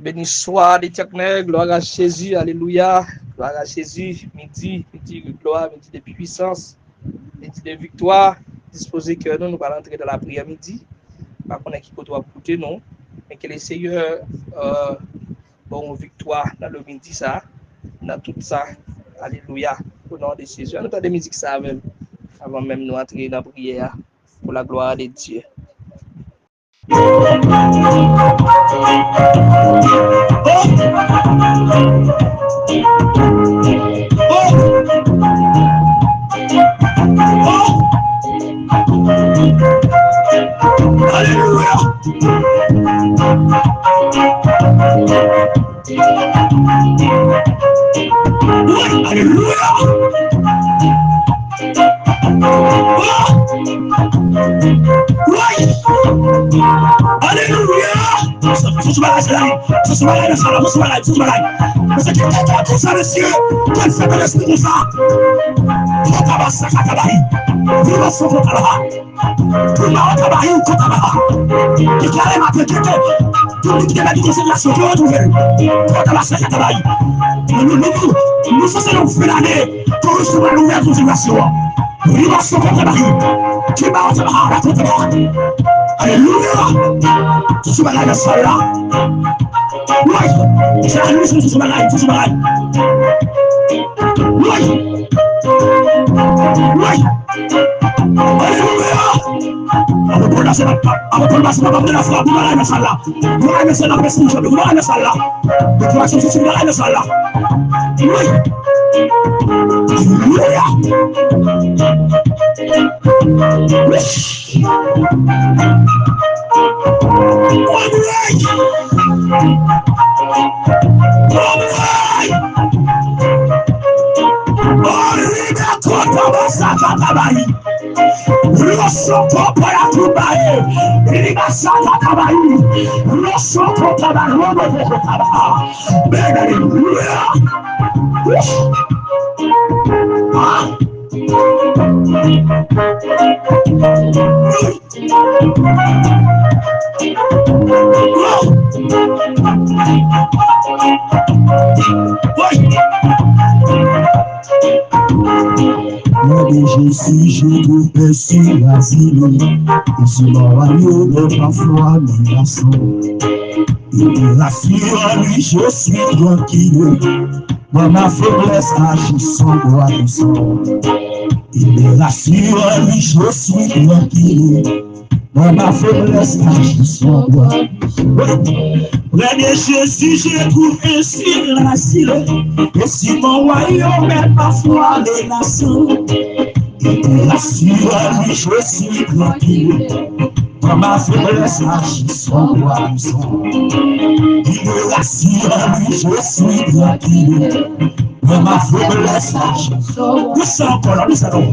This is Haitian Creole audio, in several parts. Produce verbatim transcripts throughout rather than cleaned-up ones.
Béni soit l'Éternel, gloire à Jésus, alléluia, gloire à Jésus, midi, midi de gloire, midi de puissance, midi de victoire. Dispoze kè nou, nou pral antre nan lapriyè midi. Pa konnen ki kote w ap koute nou, men ke le Seyè euh, bon viktwa nan le midi sa, nan tout sa. Alelouya. O non de Jezi. Ann nou tande mizik sa avè m avan menm nou antre nan priyè a. Pour la gloire de Dieu. Alelouya. Wi, alelouya. Wi. Alelouya. Sou, sou bagay sa la, sou bagay sa la, sou bagay, sou bagay. Mesye, ki, ki, ki, ki sa, mesye? Ki sa, mesye, ki sa? Kota ba sa, kota ba yi. Viro so, kota ba. Tou ba, kota ba yi, kota ba. Deklare maten, kete. Tout moun ki te pèdi konsantrasyon, ki retwouve l. Kota ba sa, kota ba yi. Nou, nou, nou, nou, nou sanse nou fen ane. Tou resevwa nouvèl konsantrasyon. Riba sou kota ba yi. Ki ba, kota ba, kota ba. Alelouya. Sou bagay sa la. Wi! Se la nou sou, sou bagay, sou, sou bagay. Wi! Wi! Alelouya! Apot Pòl la se pa, apot Pòl la se pa, pa la fwa pou bagay nan sal la. Pou bagay nan sal la, pèsonn janbe, pou bagay nan sal la. Deklarasyon sou, sou bagay nan sal la. Wi! Alelouya! Wi! Alright! Alright! Oribe kota ba sa kota ba yi. Roso kopa ya kuba yi. Riba sa kota ba yi. Roso kota ba, robo kota ba. Bebe, aleluya. Ah! Regardez, je suis, je trouve ainsi l'asile, et si mon royaume est parfois menaçant, il me rassure, lui, je suis tranquille. Dans ma faiblesse, agis sans droit de sang. Il me rassure, lui, je suis tranquille. Dans ma faiblesse, agis sans droit. Près de Jésus, je trouve ainsi l'asile. Et si mon royaume est parfois menaçant, il me rassure, lui, je suis tranquille. Dans ma faiblesse, agis sans droit de sang. Il me rassure, lui, je suis tranquille. Dans ma faiblesse, agis sans droit de sang.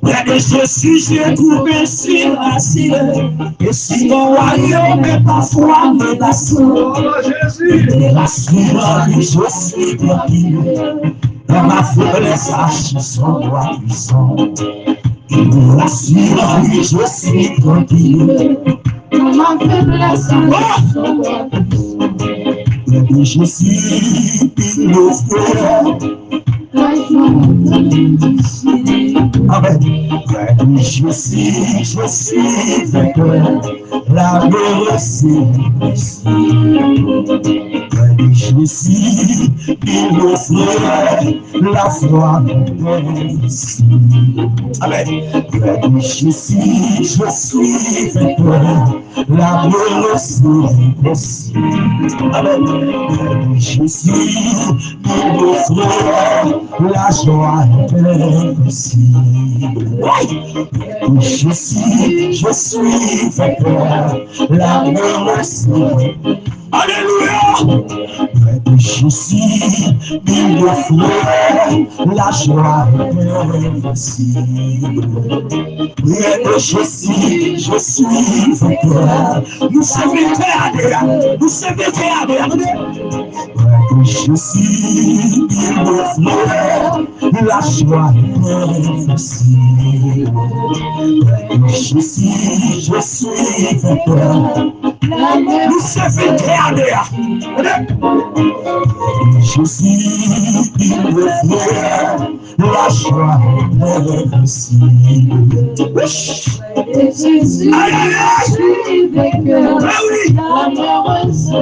Près de Jésus, je trouve ainsi l'asile. Et si mon royaume est parfois menacé, il me rassure, lui, je suis tranquille. Dans ma faiblesse, agis sans droit de sang. Il me rassure, oui, je suis tranquille. Dans ma faiblesse, agis sans droit de sang. Oui, je suis pile de frère. Amen. Oui, je suis, je suis vainqueur. La glorosité. Près de Jésus, il offre la foi de Jésus. Amen. Près de Jésus, je suis vainqueur. La glorosité. Amen. Près de Jésus, il offre la joie invincible. Oui. Je suis, je suis vainqueur. La glorosité. Alléluia. Près de Jésus, il offre la joie invincible. Près de Jésus, je suis vainqueur. Nou se venkè a de a. Nou se venkè a de a. Près de Jésus, il offre la joie invincible. Près de Jésus, je suis vainqueur. Nou se venkè Aleluya. Jezi ki reflè la jwa mwen si. Jezi ki reflè la mwen si.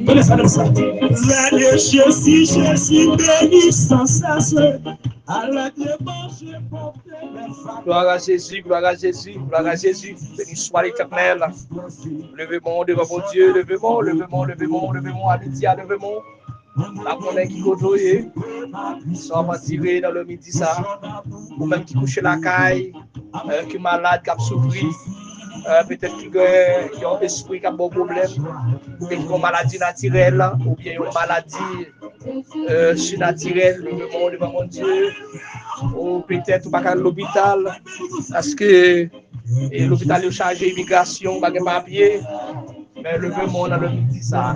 Tande sa, tande sa. Lè de Jezi, Jezi beni san sese. Alè de manje. Gloire à Jésus, gloire à Jésus, gloire à Jésus. Béni soit l'Éternel. Leve men w devan Bondye, leve men w, leve men w, leve men w, leve men w, a midi a, leve men w. La konnen ki kote w ye. Sa w ap andire nan le midi sa. Ou menm ki kouche lakay, euh, ki malad, k ap soufri, euh, petèt ki gen yon espri k ap ba w pwoblèm, petèt ki gen yon maladi natirèl, oubyen yon maladi euh, sinatirèl, leve men w devan Bondye. Ou petèt ou pa ka al lopital, paske, e, lopital yo chaje, imigrasyon, ou pa gen papye. Men leve men w nan le midi sa.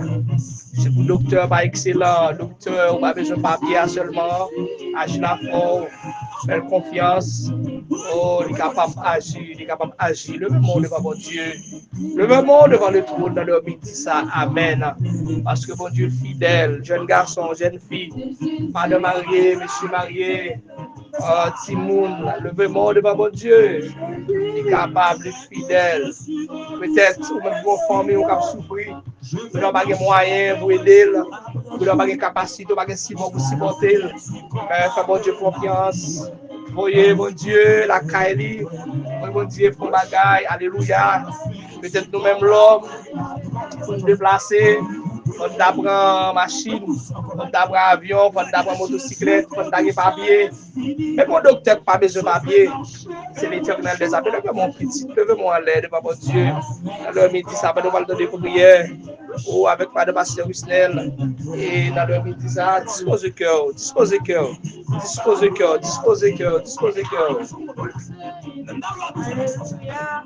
Se pou doktè pa ekselan, doktè ou pa bezwen papye a sèlman. Aji la fò, fè l konfyans. Oh, li kapab aji, li kapab aji. Leve men w devan Bondye. Leve men w devan le twòn nan le midi sa. Amèn. Paske Bondye fidèl. Jèn gason, jèn fi, madan marye, mesye marye, ah, timoun, leve men w devan Bondye. Li kapab, li fidèl. Petèt ou menm ki gen yon fanmi w k ap soufri. Petèt w pa gen mwayen pou ede l. Petèt w pa gen kapasite, w pa gen sipò pou sipòte l. Men fè Bondye konfyans. Voye Bondye lakay li. Voye Bondye fè yon bagay. Alelouya. Petèt nou menm lòm, pou n deplase, fò n ta pran machin, fò n ta pran avyon, fò n ta pran motosiklèt, fò n ta gen papye. Men pou yon doktè k pa bezwen papye, se Letènèl dèzame. Leve men w pitit, leve men w anlè devan Bondye. Nan le midi sa, pandan w pral tande priyè, ou avèk madan pastè Wisnel, e nan le midi sa, dispoze kè w, dispoze kè w, dispoze kè w, dispoze kè w, dispoze kè w. Alelouya.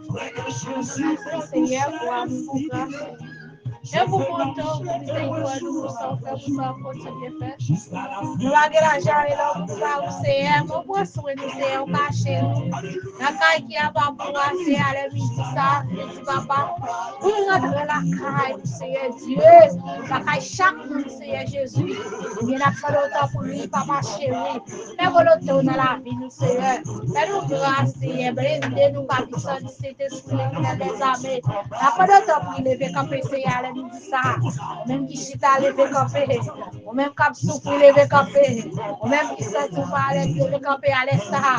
Mèsi, Senyè, pou amou, pou gras ou. E pou bonte w, pou mizerikòd ou, pou sa w fè, pou sa w kontinye fè. Nou pa gen lajan ale nan moun sa ou, Senyè, men w pran swen nou, Senyè, ou kache nou. Nan kay ki apa pou a, Senyè, alè midi sa, midi papa. Pou nou rantre lakay nou, Senyè Dye. Lakay chak moun, Senyè Jezi. Ebyen, n ap mande w tanpri, papa cheri. Fè volonte w nan lavi nou, Senyè. Fè nou gras, Senyè. Blende nou pa pisan di Sentespri, Letènèl dèzame. N ap mande w tanpri, leve kanpe, Senyè, alè midi sa. Ou menm ki chita, leve kanpe. Ou menm k ap soufri, leve kanpe. Ou menm ki santi w pa alèz, leve kanpe alè sa.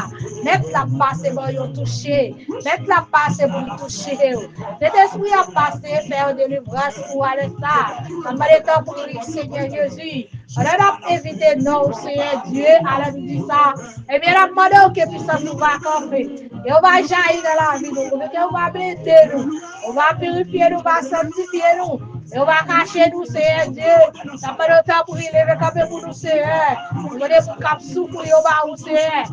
Mèt la ap pase, ban yo touche. Mèt la ap pase pou l touche yo. Sentespri ap pase, fè yon delivrans pou alè sa. N ap mande tanpri, Senyè Jezi. Pandan n ap envite non w, Senyè Dye, alè midi sa, ebyen, n ap mande w ke pisans ou va kanpe. E ou va jayi nan lavi nou, ke ou va blende nou, ou va pirifye nou, ou va sanktifye nou, e ou va kache nou, Senyè Dye. N ap mande w tanpri, leve kanpe pou nou, Senyè. Nou mande moun k ap soufri yo ba ou, Senyè.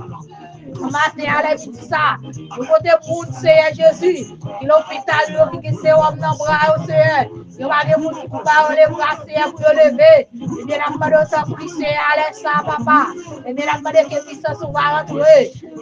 Maten a, lè midi sa, nou pote moun, Senyè Jezi, ki lopital yo, ki gen sewòm nan bra yo, Senyè. Yo pa gen moun ki pou ba yo lebra, Senyè, pou yo leve. Ebyen, n ap mande w tanpri, Senyè, alè sa, papa. Ebyen, n ap mande ke pisans ou va rantre.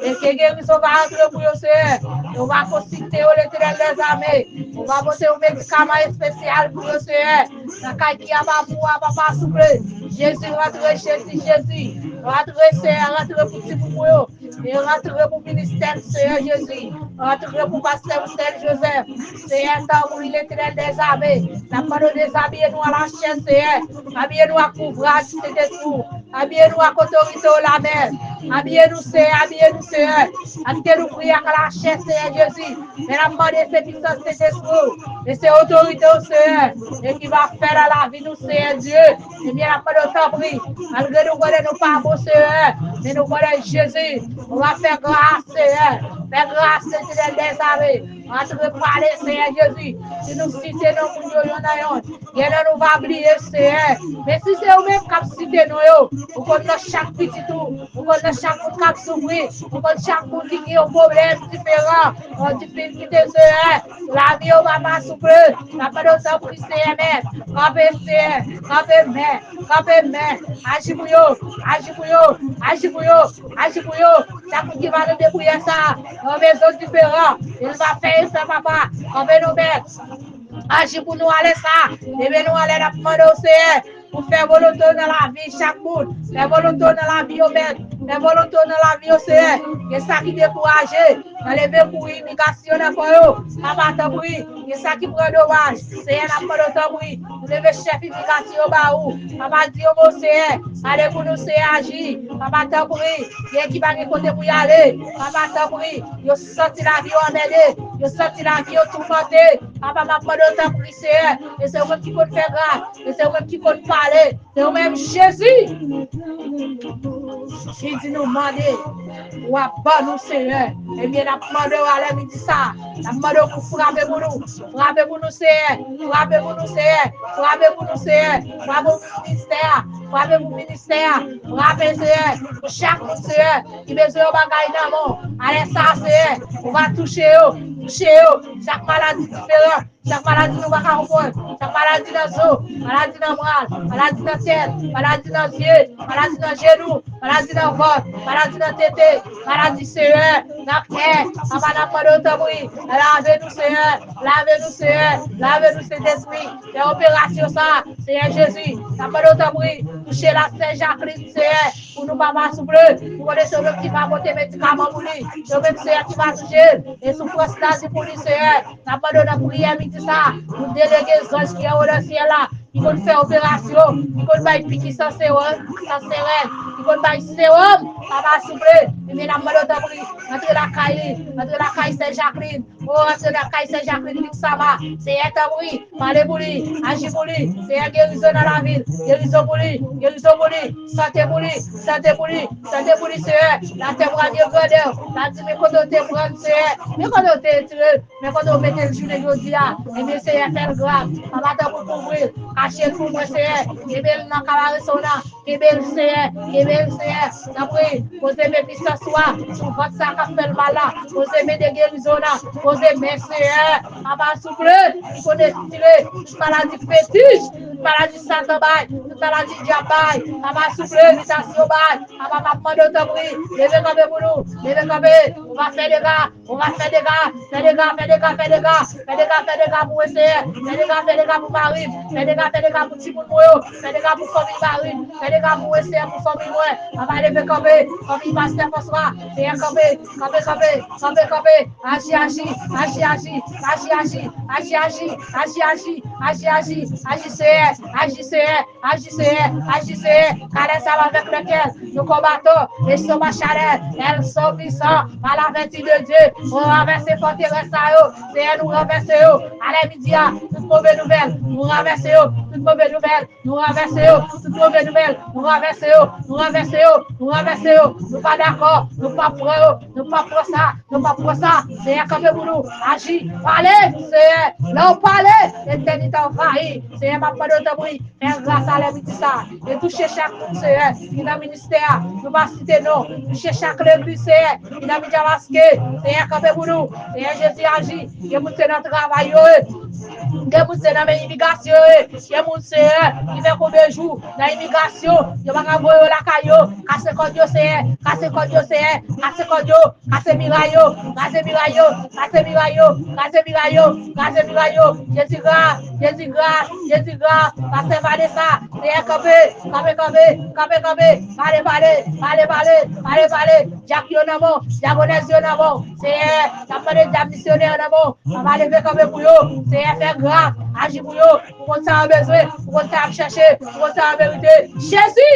E ke gerizon va rantre pou yo, Senyè. E ou va konsilte yo, Letènèl dèzame. Ou va pote yon medikaman espesyal pou yo, Senyè. Nan kay ki apa pou a, papa, souple. Jezi, rantre, Jezi, Jezi. Rantre, Senyè, rantre pou timoun mwen yo. E rantre pou ministè l, Senyè Jezi. Rantre pou pastè Wisnel Joseph. Senyè, tanpri, Letènèl dèzame. N ap mande w dezabiye nou a lachè, Senyè. Abiye nou ak kouvraj Sentespri w. Abiye nou ak otorite w la, Mèt. Abiye nou, Senyè, abiye nou, Senyè. Kite nou priye ak lachè, Senyè Jezi. Men n ap mande se pisans Sentespri w. E se otorite w, Senyè. E ki va fè nan lavi nou, Senyè Dye. Ebyen, n ap mande w tanpri, malgre nou konnen nou pa bon, Senyè, men nou konnen Jezi, ou va fè gras, Senyè. Fè gras, Letènèl dèzame. Antre pale, Senyè Jezi. Si nou site non moun yo yonn an yonn, gen nan nou va bliye, Senyè. Men si se ou menm k ap site non yo, ou konn nan chak pitit ou, ou konn nan chak moun k ap soufri, ou konn chak moun ki gen yon pwoblèm diferan, yon difikilte, Senyè. Lavi yo, papa, souple. N ap mande w tanpri, Senyè, Mèt. Kanpe, Senyè. Kanpe, Mèt. Kanpe, Mèt. Aji pou yo. Aji pou yo. Aji pou yo. Aji pou yo. Chak moun ki va tande priyè sa a, yon rezon diferan. E l va fè efè, papa. Kanpe nou, Mèt. Aji pou nou alè sa. Leve nou alè, n ap mande w, Seyè, pou fè volonte w nan lavi chak moun. Fè volonte w nan lavi yo, Mèt. Fè volonte w nan lavi yo, Seyè. Gen sa ki dekouraje, nan leve kouri imigrasyon nan kò yo. Papa, tanpri, gen sa ki pran domaj. Seyè, n ap mande w, tanpri, pou leve chèf imigrasyon yo ba ou. Papa, di yo mo, Seyè. Pale pou nou, Seyè, aji. Papa, tanpri, gen ki pa gen kote pou y ale. Papa, tanpri, yo santi lavi yo anmède. Yo santi lavi yo toumante. Papa, m ap mande w, tanpri, Seyè. E se ou menm ki konn fè gras. E se ou menm ki konn pale. Se ou menm, Jezi, ki di nou mande, w ap ban nou, Seyè. Ebyen, n ap mande w alè midi sa. N ap mande w pou frape pou nou. Frape pou nou, Seyè. Frape pou nou, Seyè. Frape pou nou, Seyè. Frape pou ministè a. Frape pou ministè a. Frape, Seyè. Pou chak moun, Seyè, ki bezwen yon bagay nan men w. Alè sa, Seyè, ou va touche yo. Touche yo. Chak maladi diferan. Chak maladi nou pa ka konprann. Chak maladi nan zo, maladi nan bra, maladi nan tèt, maladi nan zye, maladi nan jenou, maladi nan vant, maladi nan tete, maladi, Seyè, nan kè. Papa, n ap mande w, tanpri, lave nou, Seyè, lave nou, Seyè, lave nou, Sentespri. Fè operasyon sa, Seyè Jezi. N ap mande w, tanpri, touche la sè Jacqueline, Seyè, pou nou, papa, souple. Nou konnen se ou menm ki va pote medikaman pou li. Se ou menm, Seyè, ki va touche l. E soufrans la, se pou li, Seyè. N ap mande w nan priyè midi sa, nou delege zanj ki anwo nan syèl la, ki konn fè operasyon, ki konn bay piki san sewòm, san sewòm, ki konn bay sewòm, papa, souple. Ebyen, n ap mande w, tanpri, antre lakay li, antre lakay sè Jacqueline. O, antre lakay sè Jacqueline Luxama. Seyè, tanpri, pale pou li, aji pou li. Seyè, gerizon nan lavi l, gerizon pou li, gerizon pou li, sante pou li, sante pou li, sante pou li, Seyè. Latè pral gen grandè, l ap di, men kote w te pran l, Seyè, men kote w te retire l. Men kote w mete l jounen jodi a, ebyen, Seyè, fè l gras. Papa, tanpri, kouvri l, kache l pou mwen, Seyè. Kenbe l nan kabareson nan. Kenbe l, Seyè. Kenbe l, Seyè. Tanpri, poze men pisans ou a sou vant sa k ap fè l mal la. Poze men de gerizon nan. Poze men, Seyè. Papa, souple, ki konn retire tout maladi fetich, tout maladi Satan bay, tout maladi dyab bay. Papa, souple, envitasyon bay. Papa, m ap mande w, tanpri, leve kanpe pou nou. Leve kanpe. Ou va fè dega. Ou va fè dega, fè dega, fè dega, fè dega, fè dega, fè dega pou mwen, Seyè. Fè dega, fè dega pou mari m. Fè dega, fè dega pou timoun mwen yo. Fè dega pou fanmi mari m. Fè dega pou mwen, Seyè, pou fanmi mwen. Papa, leve kanpe. Fanmi pastè François. Seyè, kanpe, kanpe, kanpe, kanpe, kanpe. Aji, aji, aji, aji, aji, aji, aji, aji, aji, aji, aji, aji, Seyè, aji, Seyè. Aji, Seyè, aji, Seyè, car les armes avec lesquelles nous combattons ne sont pas charnelles, elles sont puissantes par la vertu de Dieu. Pou ranvèse fòterès sa yo, Seyè, nou ranvèse yo. Alè midi a, tout move nouvèl, nou ranvèse yo. Tout move nouvèl, nou ranvèse yo. Tout move nouvèl, nou ranvèse yo. Nou ranvèse yo, nou ranvèse yo. Nou pa dakò, nou pa pran yo, nou pa pran sa, nou pa pran sa. Seyè, kanpe pou nou, aji, pale, Seyè. Lè w pale, etènite anvayi. Seyè, m ap mande w, tanpri, fè gras alè midi sa. E touche chak moun, Seyè, ki nan ministè a. Nou pa site non. Touche chak legliz, Seyè, ki nan Midjamaske. Seyè, kanpe pou nou. Seyè Jezi, aji. Gen moun se nan travay yo ye. Gen moun se nan men imigrasyon yo ye. Gen moun, Seyè, ki fè konbyen jou nan imigrasyon. Yo pa ka voye yo lakay yo. Kase kòd yo, Seyè. Kase kòd yo, Seyè. Kase kòd yo. Kase miray yo, kraze miray yo, kraze miray yo, kraze miray yo, kraze miray yo. Jezi gras, Jezi gras, Jezi gras. Pastè Vanessa, Seyè, kanpe, kanpe, kanpe, kanpe, kanpe. Pale, pale, pale, pale, pale, pale. Dyak yo nan men w, dyagonèz yo nan men w. Seyè, n ap mande dyab misyonè yo nan men w. Papa, leve kanpe pou yo. Seyè, fè gras, aji pou yo. Ou konn sa yo bezwen, ou konn sa y ap chèche, ou konn sa yo merite. Jezi!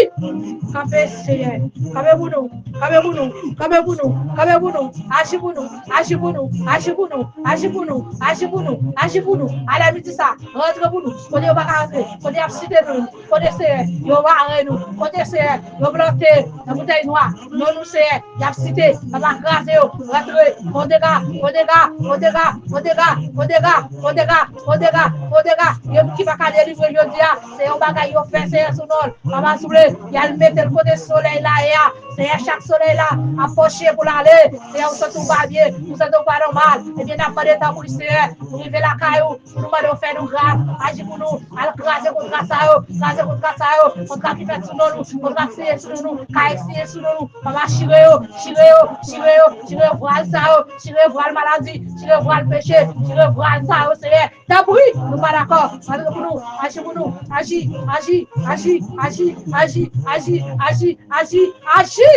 Kanpe, Seyè. Kanpe pou nou, kanpe pou nou, kanpe pou nou, kanpe pou nou. Aji pou nou, aji pou nou, aji pou nou, aji pou nou, aji pou nou, aji pou nou. Alè midi sa, rantre pou nou. Kote yo pa ka rantre, kote y ap site non nou, kote, Seyè, yo vare nou, kote, Seyè, yo plante nan boutèy nwa non nou, Seyè, y ap site, papa, kraze yo, rantre, fè dega, fè dega, fè dega, fè dega, fè dega, fè dega, fè dega, fè dega. Gen moun ki pa ka delivre jodi a, se yon bagay yo fè, Seyè, sou non l. Papa, souple, y al mete l kote solèy la ye a. Seyè, chak solèy la ap pwoche pou l ale, Seyè, ou santi w pa byen, ou santi w pa nòmal. Ebyen, n ap mande tanpri, Seyè, pou rive lakay ou, pou nou mande w fè nou gras, aji pou nou, al kraze kontra sa yo, kraze kontra sa yo, kontra ki fèt sou non nou, kontra k siyen sou non nou, kay k siyen sou non nou, papa, chire yo, chire yo, chire yo, chire vwal sa yo, chire vwal maladi, chire vwal peche, chire vwal sa yo, Seyè. Tanpri, nou pa dakò. Aji pou nou, aji pou nou, aji, aji, aji, aji, aji, aji, aji, aji, aji, aji,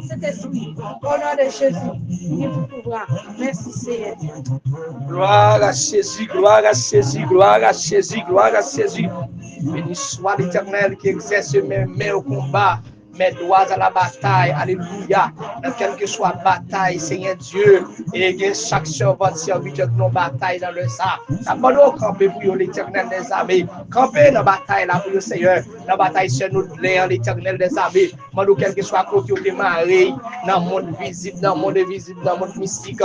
Sentespri, o non de Jezi, ou gen tout pouvwa. Mèsi, Seyè. Gloire à Jésus, gloire à Jésus, gloire à Jésus, gloire à Jésus. Béni soit l'Éternel qui exerce mes mains au combat, mes doigts à la bataille. Alelouya. Nan kèlkeswa batay, Senyè Dye, e gen chak sèvant, sèvitè ki nan batay nan lè sa. N ap mande w kanpe pou yo, Letènèl dèzame. Kanpe nan batay la pou yo, Senyè. Nan batay sè Nodlen an, Letènèl dèzame. Mande w kèlkeswa kote yo te mare, nan mond vizib, nan mond envizib, nan mond mistik,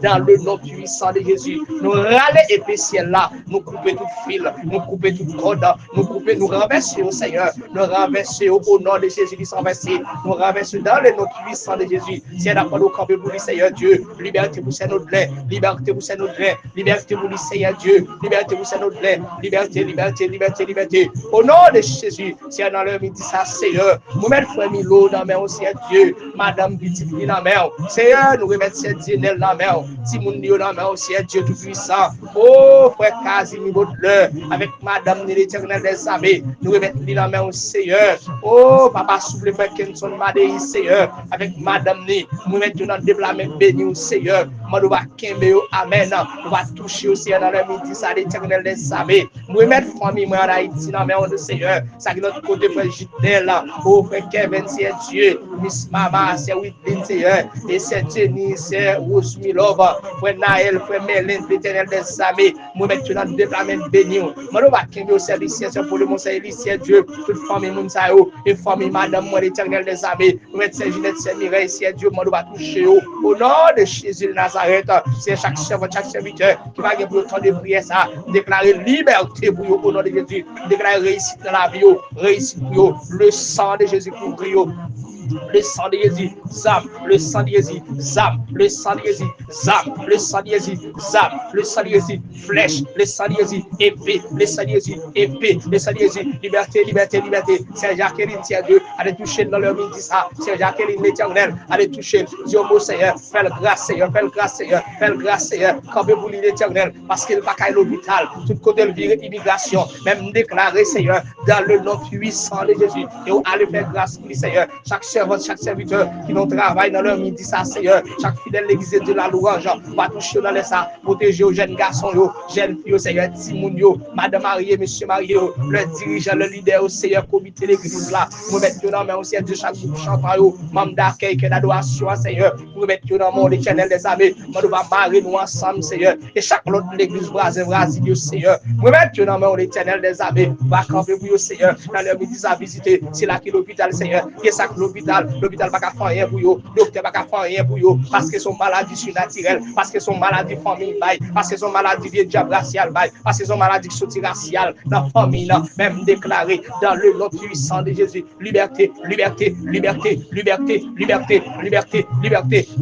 dans le nom puissant de Jésus. Nou rale epe syèl la, nou koupe tout fil, nou koupe tout kòd, nou koupe, nou ranvèse yo, Senyè. Nou ranvèse yo o non de Jezi, li ranvèse. Nou ranvèse dans le nom puissant de Jésus. Senyè, n ap mande w kanpe pou li, Senyè Dye. Libète pou sè Nodlen, libète pou sè Nodlen, libète pou li, Senyè Dye. Libète pou sè Nodlen, libète, libète, libète, libète. O non de Jezi, Senyè, nan lè midi sa, Senyè, nou met frè Milo nan men w, Senyè Dye. Madanm pitit li nan men w. Senyè, nou remèt sè Dienel nan men w. Timoun li yo nan men w, Senyè Dye Toupuisan. O, frè Kazimi Bodlè, avèk madanm ni, Letènèl dèzame, nou remèt li nan men w, Senyè. O, papa souple frè Kenson Madei, Senyè, avèk madanm ni, nou remèt yo nan de bra men beni w, Senyè. Mande w va kenbe yo, amèn. Ou va touche yo, Senyè, nan lè midi sa, Letènèl dèzame. Nou remèt fanmi mwen ann Ayiti nan men w, Senyè. Sa ki lòt kote, frè Jidèl, o, frè Kevin, Senyè Dye, Miss Mama, sè Widlin, Senyè, e sè Jenny, sè Rosemilove, frè Naël, frè Mèlen, Letènèl dèzame, mwen mèt yo nan de bra men beni w. Mande w va kenbe yo, sè Lisyen, sè Polemon, sè Elisyen, Dye, tout fanmi moun sa yo, e fanmi madanm mwen, Letènèl dèzame, mwen mèt sè Jinèt, sè Mirèy, Senyè Dye, mande w va touche yo. O non de Jezi de Nazarèt, Senyè, chak sèvant, chak sèvitè ki va gen pou yo tande priyè sa, deklare libète pou yo, o non de Jezi. Deklare reyisit nan lavi yo, reyisit pou yo. Le sang de Jésus kouvri yo. Le sang de Jésus, zam. Le sang de Jésus, zam. Le sang de Jésus, zam. Le sang de Jésus, zam. Le sang de Jésus, flèch. Le sang de Jésus, epe. Le sang de Jésus, epe. Le sang de Jésus, libète, libète, libète. Sè Jacqueline, Senyè Dye, ale touche l nan lè midi sa. Sè Jacqueline, Letènèl, ale touche l. Di yon mo, Senyè, fè l gras, Senyè, fè l gras, Senyè, fè l gras, Senyè. Kanpe pou li, Letènèl, paske l pa kay lopital. Tout kote l vire imigrasyon. Men m deklare, Senyè, dans le nom puissant de Jésus, e w ale fè gras pou li, Senyè. Chak sèvant, chak sèvitè ki nan travay nan lè midi sa, Senyè. Chak fidèl legliz de Dye la louanj, va touche yo nan lè sa. Pwoteje yo, jèn gason yo, jèn fi yo, Senyè, timoun yo, madanm marye, mesye marye yo, lè dirijan, lè lidè yo, Senyè, komite legliz la. Mwen mèt yo nan men w, Senyè Dye, chak gwoup chantan yo, manm dakèy, kè dadorasyon an, Senyè. Mwen mèt yo nan men w, Letènèl dèzame. Mande w va mare nou ansanm, Senyè. E chak lòt legliz vwazen Brazil yo, Senyè. Mwen mèt yo nan men w, Letènèl dèzame. Va kanpe pou yo, Senyè. Nan lè midi sa, vizite sila ki lopital, Senyè. Gen sa k lopital, lopital pa ka fè anyen pou yo. Doktè pa ka fè anyen pou yo. Paske se yon maladi sinatirèl. Paske se yon maladi fanmi bay. Paske se yon maladi vye dyab rasyal bay. Paske se yon maladi ki soti rasyal nan fanmi nan. Men m deklare, dans le nom puissant de Jésus, libète, libète, libète.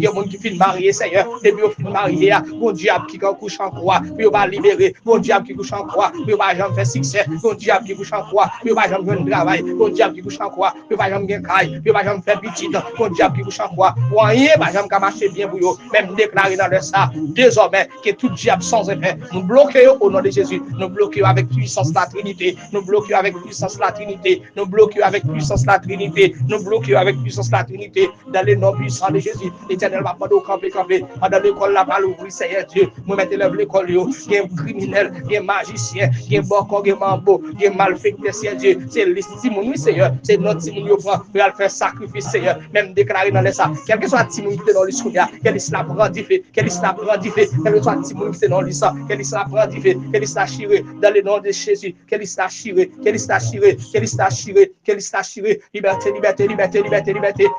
Gen moun ki fin marye, Senyè. Depi yo fin marye a, gon dyab ki ka kouche ankò a pou yo pa libere. Gon dyab ki kouche ankò a pou yo pa janm fè siksè. Gon dyab ki kouche ankò a pou yo pa janm jwenn travay. Gon dyab ki kouche ankò a pou yo pa janm gen kay. Pou yo pa janm fè pitit. Gon dyab ki kouche ankò a pou anyen pa janm ka mache byen pou yo. Men m deklare nan lè sa, dezòmè, ke tout dyab san efè, nou bloke yo o non de Jezi. Nou bloke yo avèk pwisans Latrinite. Nou bloke yo avèk pwisans Latrinite. Nou bloke yo avèk pwisans Latrinite. Nou bloke yo avèk pwisans Latrinite. Dans le nom puissant de Jésus, Letènèl, m ap mande w kanpe, kanpe. Pandan lekòl la pa louvri, Senyè Dye, mwen mèt elèv lekòl yo. Gen kriminèl, gen majisyen, gen bòkò, gen manbo, gen malfektè, Senyè Dye. Se lis timoun, wi, Senyè. Se non timoun yo pran pou y al fè sakrifis, Senyè. Men m deklare nan lè sa, kèlkeswa timoun ki te nan lis kounye a, ke lis la pran dife, ke lis la pran dife. Kèlkeswa timoun ki te nan lis la, ke lis la pran dife, ke lis la chire. Dans le nom de Jésus, ke lis la chire, ke lis la chire, ke lis la chire, ke lis la chire. Libète, libète, libète, libète, libète.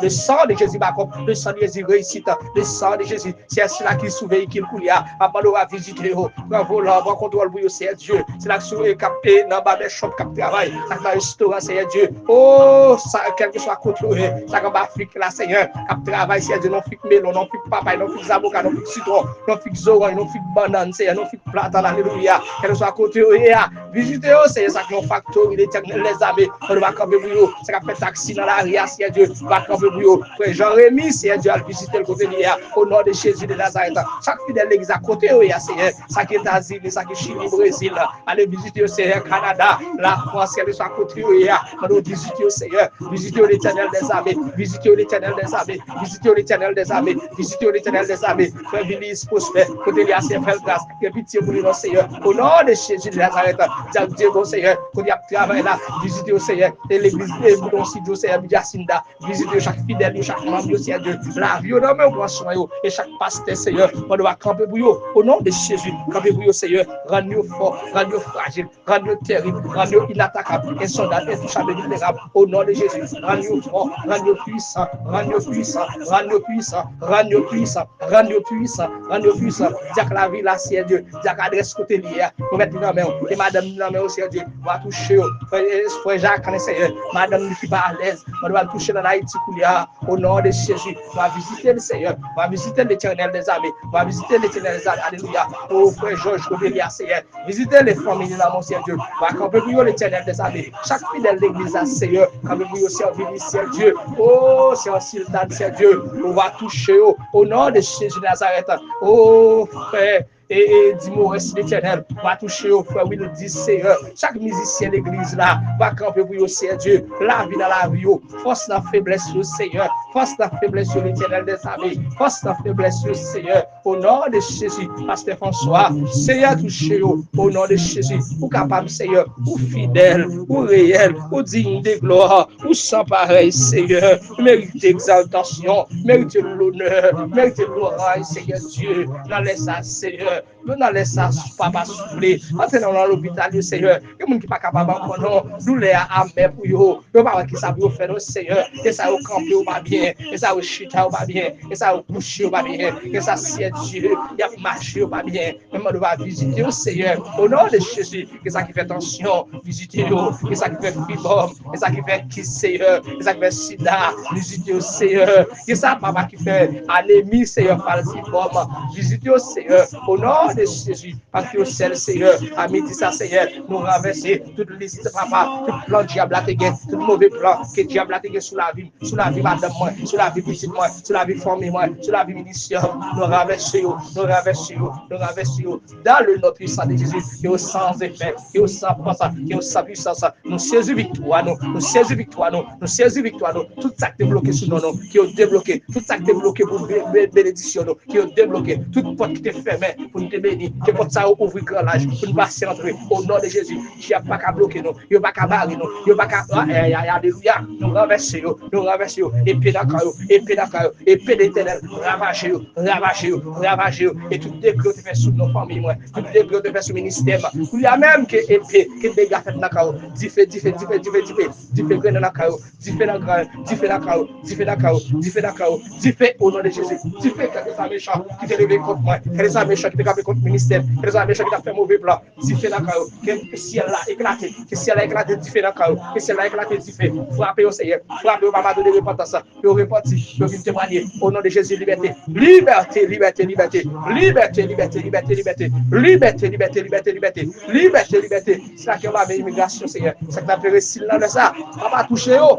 Le sang de Jésus bakòp, le sang de Jésus reyisit, le sang de Jésus. Sè sila ki sou veyikil kounye a, m ap mande w va vizite yo. Pran volan, pran kontwòl pou yo, Seyè Dye. Sila ki sou, e, k ap, e, nan babèchòp, k ap travay, sa k nan restoran, Seyè Dye. O, sa, kèlkeswa kote yo ye, sa k anba fik la, Senyè, k ap travay, Seyè Dye, nan fik melon, nan fik papay, nan fik zaboka, nan fik sitwon, nan fik zoranj, nan fik bannann, Senyè, nan fik platan, alelouya. Kèlkeswa kote yo ye a, Vizite yo, Seyè, sa ki yon faktori, Letènèl dèzame. Mande w va kanpe pou yo. Sa k ap fè taksi nan lari a, Seyè Dye, va kanpe pou yo. Frè Jean Remy, Seyè Dye, al vizite l kote li ye a. O non de Jezi de Nazarèt. Chak fidèl legliz a kote yo ye a, Seyè. Sa ki Etazini, sa ki Chili, Brezil. Ale vizite yo, Seyè, Kanada, Lafrans, kèlkeswa kote yo ye a. Mande w vizite yo, Seyè. Vizite yo, Letènèl dèzame. Vizite yo, Letènèl dèzame. Vizite yo, Letènèl dèzame. Vizite yo, Letènèl dèzame. Frè Vilis Prospè, kote li a, Seyè, fè l gras. Gen pitye pou li, non, Seyè. O non de Jezi de Nazarèt, Jack Diego, Seyè, kote y ap travay la, vizite yo, Seyè. E legliz, e Bouton Sidyo, Seyè, Jacinda, vizite yo, chak fidèl yo, chak manm yo, Seyè Dye. Lavi yo nan men w, pran swen yo. E chak pastè, Seyè, mande w a kanpe pou yo. O non de Jezi, kanpe pou yo, Seyè. Rann yo fò, rann yo frajil, rann yo terib, rann yo inatakab, ensondab, entouchab, invilnerab. O non de Jezi, rann yo fò, rann yo pwisan, rann yo pwisan, rann yo pwisan, rann yo pwisan, rann yo pwisan, rann yo pwisan. Dyak Lavila, Seyè Dye, Dyak Adrès kote li ye a, nou met li nan men w, e madanm li nan men w, Seyè Dye, va touche yo. Frè, frè Jacques, Seyè, madanm li ki pa alèz, mande w al touche l ann Ayiti koulye a, o non de Jezi, va vizite l, Seyè, va vizite l, Letènèl dèzame, va vizite l, Letènèl dèzame, alelouya. O frè Jòj, kote li a, Seyè, vizite l, fanmi li nan men w, Seyè Dye, va kanpe pou yo, Letènèl dèzame. Chak fidèl legliz la, Seyè, kanpe pou yo, sèvi li, Seyè Dye. O Seyè Siltan, Seyè Dye, ou va touche yo, o non de Jezi Nazarèt. O frè, e, e, Dimores, Letènèl, va touche yo, frè Wildy, Seyè. Chak mizisyen legliz la, va kanpe pou yo, Seyè Dye. Lavi nan lavi yo, fòs nan feblès yo, Seyè. Fòs nan feblès yo, Letènèl dèzame. Fòs nan feblès yo, Seyè. O non de Jezi, pastè François, Seyè, touche yo. O non de Jezi, ou kapab, Seyè. Ou fidèl, ou reyèl, ou diy de glwa, ou san parèy, Seyè. Ou merite egzaltasyon, merite lonè, merite loranj, Seyè Dye. Nan lè sa, Seyè, yo nan lè sa, Papa, souple. Antre nan, nan lopital yo, Seyè. Gen moun ki pa kapab ankò, non. Doulè a amè pou yo. Yo pa wè kisa pou yo fè, non, Seyè. Gen sa yo kanpe, yo pa byen. Gen sa yo chita, yo pa byen. Gen sa yo kouche, yo pa byen. Gen sa, Seyè Dye, y ap mache, yo pa byen. Men mande w va vizite yo, Seyè. O non de Jezi, gen sa ki fè tansyon, vizite yo. Gen sa ki fè fibòm, gen sa ki fè kis, Seyè. Gen sa ki fè sida, vizite yo, Seyè. Gen sa, papa, ki fè anemi, Seyè, falsifòm, vizite yo, Seyè. O non de Jezi, pa kite yo sèl, Seyè. A midi sa, Seyè, nou ranvèse tout lis, papa, tout plan dyab la te gen, tout move plan ke dyab la te gen sou lavi m, sou lavi madanm mwen, sou lavi pitit mwen, sou lavi fanmi mwen, sou lavi ministè m. Nou ranvèse yo, nou ranvèse yo, nou ranvèse yo. Dans le nom puissant de Jésus, ke yo san efè, ke yo san fòs, ke yo san pwisans. Nou sezi viktwa nou, nou sezi viktwa nou, nou sezi viktwa nou. Tout sa ki te bloke sou non nou, ke yo debloke. Tout sa ki te bloke pou be-, be-, benedisyon nou, ke yo debloke. Tout pòt ki te fèmen pou nou te beni, ke pòt sa yo ouvri gran laj pou nou pase antre. O non de Jezi, dyab pa ka bloke nou, yo pa ka bare nou, yo pa ka, a, e, a, alelouya, nou ranvèse yo, nou ranvèse yo, epe nan kan yo, epe nan kan yo, epe de Letènèl, ravaje yo, ravaje yo, ravaje yo, e tout degle yo te fè sou non fanmi mwen, tout degle yo te fè sou ministè m, koulye a menm ke epe, ke dega fèt nan kan yo, dife, dife, dife, dife, dife, dife grennen nan kan yo, dife nan kan yo, dife nan kan yo, dife nan kan yo, dife nan kan yo, dife o non de Jezi, dife kèlkeswa mechan ki te leve kont mwen, kèlkeswa mechan ki te kanpe kont ministè m, kèlkeswa mechan ki t ap fè move plan, dife nan kan yo, ke syèl la eklate, ke syèl la eklate, dife nan kan yo, ke syèl la eklate, dife, frape yo Seyè, frape yo, papa, donn yo repantans, yo repanti, yo vin temwanye, o non de Jezi, libète, libète, libète, libète, libète, libète, libète, libète, libète, libète, libète, libète, libète, libète, sa ki anba men imigrasyon, Seyè, sa ki nan pere sil nan lè sa, papa, touche yo,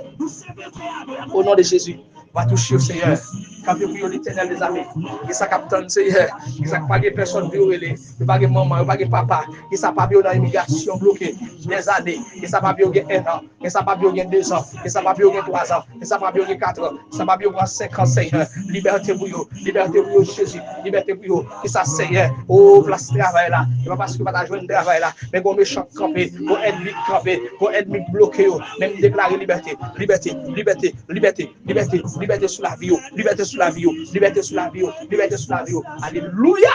o non de Jezi. Va touche yo, Seyè. Kanpe pou yo, Letènèl dèzame. Gen sa k ap tann, Seyè. Gen sa k pa gen pèsòn pou yo rele. Yo pa gen manman, yo pa gen papa. Gen sa pa yo nan imigrasyon bloke dèzane. Gen sa pa yo gen en an. Gen sa pa yo gen dezan. Gen sa pa yo gen twazan. Gen sa pa yo gen katran. Gen sa pa yo pran senkan, Seyè. Libète pou yo. Libète pou yo, Jezi. Libète pou yo. Gen sa, Seyè. O, plas travay la. E pa paske yo pa ta jwenn travay la. Men gon mechan k kanpe. Gon ènmi k kanpe. Gon ènmi k bloke yo. Men m deklare libète. Libète. Libète. Libète, libète, libète sou lavi yo, libète sou lavi yo, libète sou lavi yo, libète sou lavi yo. Alelouya!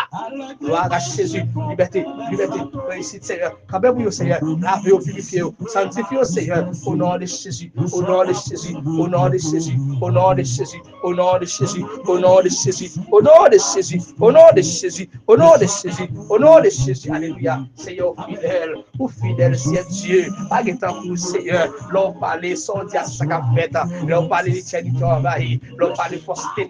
Glwa a Jezi, libète, libète, reyisit, Seyè. Kanpe pou yo, Seyè. Lave yo, pirifye yo, sanktifye yo, Seyè. O non de Jezi, o non de Jezi, o non de Jezi, o non de Jezi, o non de Jezi, o non de Jezi, o non de Jezi, o non de Jezi, o non de Jezi, o non de Jezi. Alelouya! Seyè, w fidèl. Ou fidèl, Seyè Dye. Pa gen tankou w, Seyè. Lè w pale, sa w di a, se sa k ap fèt. Lè w pale, letènite anvayi. Lè w pale, fòs te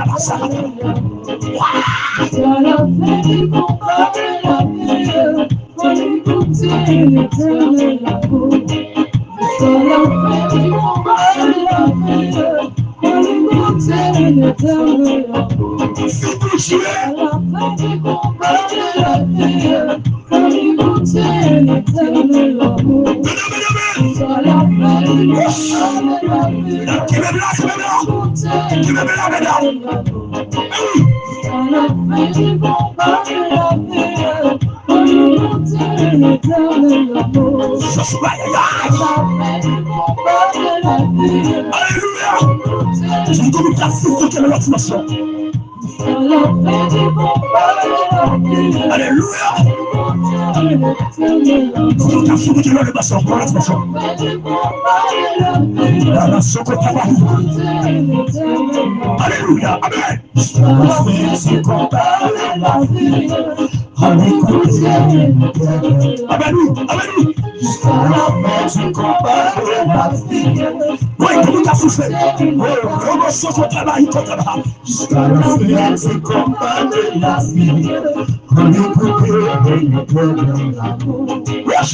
Rabasakata. Kenbe la, kenbe la. Kenbe la, kenbe la. Alelouya. Alelouya. Jan Dominique la fou, kenbe lòt dimansyon. Alelouya. Fò nou ta fout lè le bason, pran le bason. La bason ko tabahi. Alelouya. Amen. Amen. Amen. Wi, pou nou ta fout lè. Oh, le bason ko tabahi, ko tabahi. Jusqu'à la fin du combat de la vie, on est coupé de notre amour. Yes!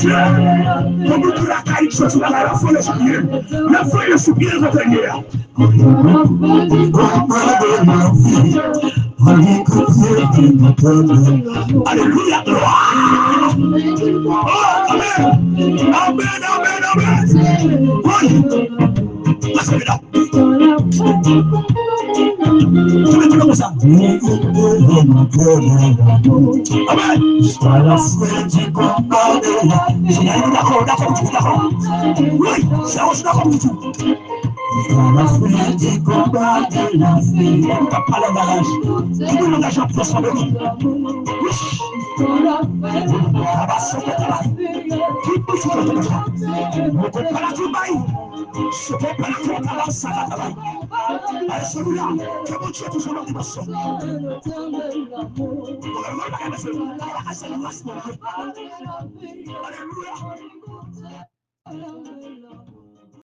Yeah! Pou nou ki lakay, soti lakay la, voye sou pye. N ap voye sou pye kote l ye a. Combat de la vie, on est coupé de notre amour. Alelouya, glwa! Oh, amen! Amen, amen, amen! Wi! Let's give it up! Koupe, koupe konsa. Amen. Dakò, dakò, dakò. Wi, se yon dakò. Ou pa pale langaj. Ki moun langaj ap fè sanble wi. Wi. Kaba sou kòtè la. Ki moun sou kòtè la. Mwen konn pale tou bay. Se pa pa la konta la sa ka travay. Alelouya. Ke Bondye toujou nan dimansyon. Alelouya.